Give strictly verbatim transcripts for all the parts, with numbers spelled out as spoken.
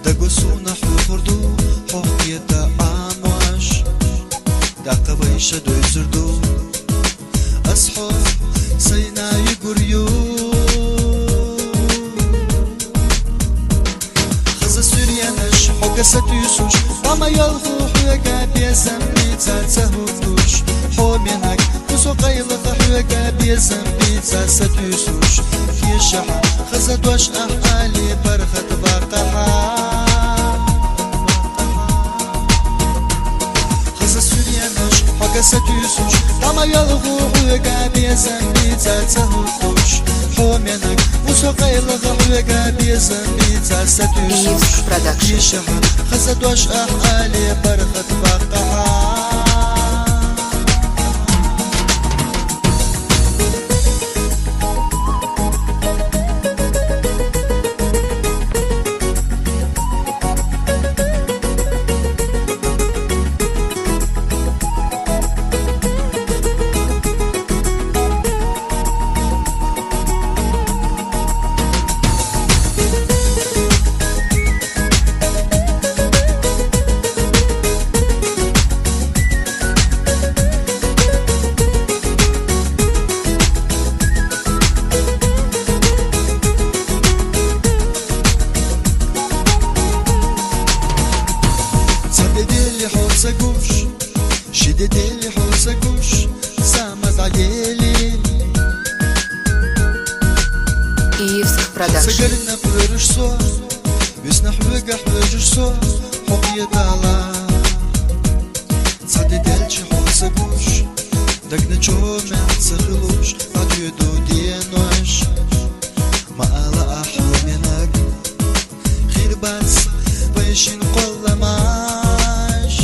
Дагваз сона хьухур ду, хьо хьеда амош, дахъавай шадой зурду. Аз хьо сайна югъур ю. Хаза суьренаш хьога сатуьйсуш, амма ялгъу хьога безам бийца ца гьуттуш. Хьо менаг, бусу къайлагъа хьога безам бийца сатуьйсуш. Кешахьа, хаза дош ахь али паргъат бакъахьа. Хаза суьренаш хьога сатуьйсуш, амма ялгъу хьога безам бийца ца гьуттуш. Хьо менаг, бусу къайлагъа хьога безам бийца сатуьйсуш. Иифск Продакшн. Кешахьа, хаза дош ахь али паргъат бакъахьа. Ца дедели хьо ца гуш, ши дедели хьо ца гуш, са мазалели. Иифск Продакшн. Сагарна хьуьруш со, висна хьога хьуьжуш со, хьо кхетала. Ца дедели хьо ца гуш, дагна чомен ца хилуш, хьо дуьду денош. Ма ала ахь хьо менаг, хир бац вай шин къоламаш.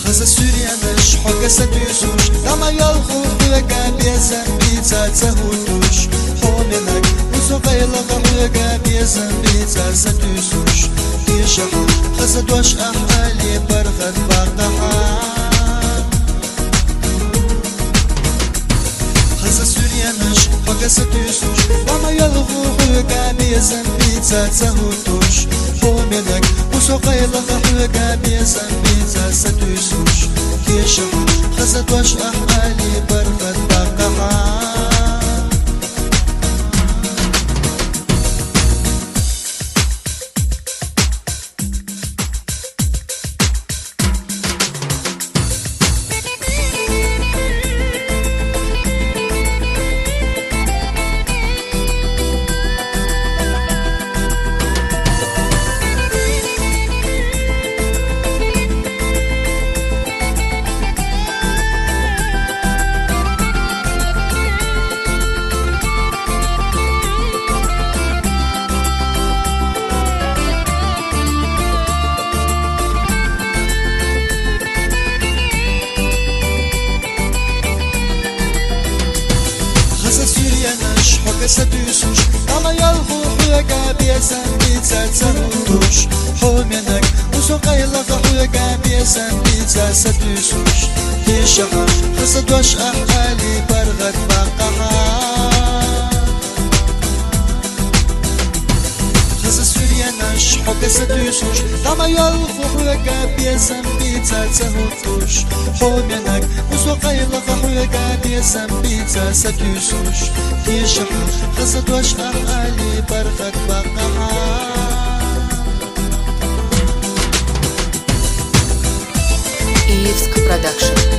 Хаза суьренаш хьога сатуьйсуш, амма ялгъу хьога безам бийца ца гьуттуш. Хьо менаг, бусу къайлагъа хьога безам бийца сатуьйсуш. Кешахьа, хаза дош ахь али паргъат бакъахьа. Хаза суьренаш хьога сатуьйсуш, амма ялгъу хьога безам бийца ца гьуттуш. Хьо менаг, бусу къайлагъа хьога безам бийца сатуьйсуш. Кешахьа, хаза дош ахь али паргъат бакъахьа. Хаза суьренаш хьога сатуьйсуш, амма ялгъу хьога безам бийца ца гьуттуш. Хьо менаг, бусу къайлагъа хьога безам бийца сатуьйсуш. Кешахьа, хаза дош ахь али паргъат бакъахьа. Хаза суьренаш хьога сатуьйсуш, амма ялгъу хьога безам бийца ца гьуттуш. Хьо менаг, бусу къайлагъа хьога безам бийца сатуьйсуш. Кешахьа, хаза дош ахь али паргъат бакъахьа. Иифск Продакшн.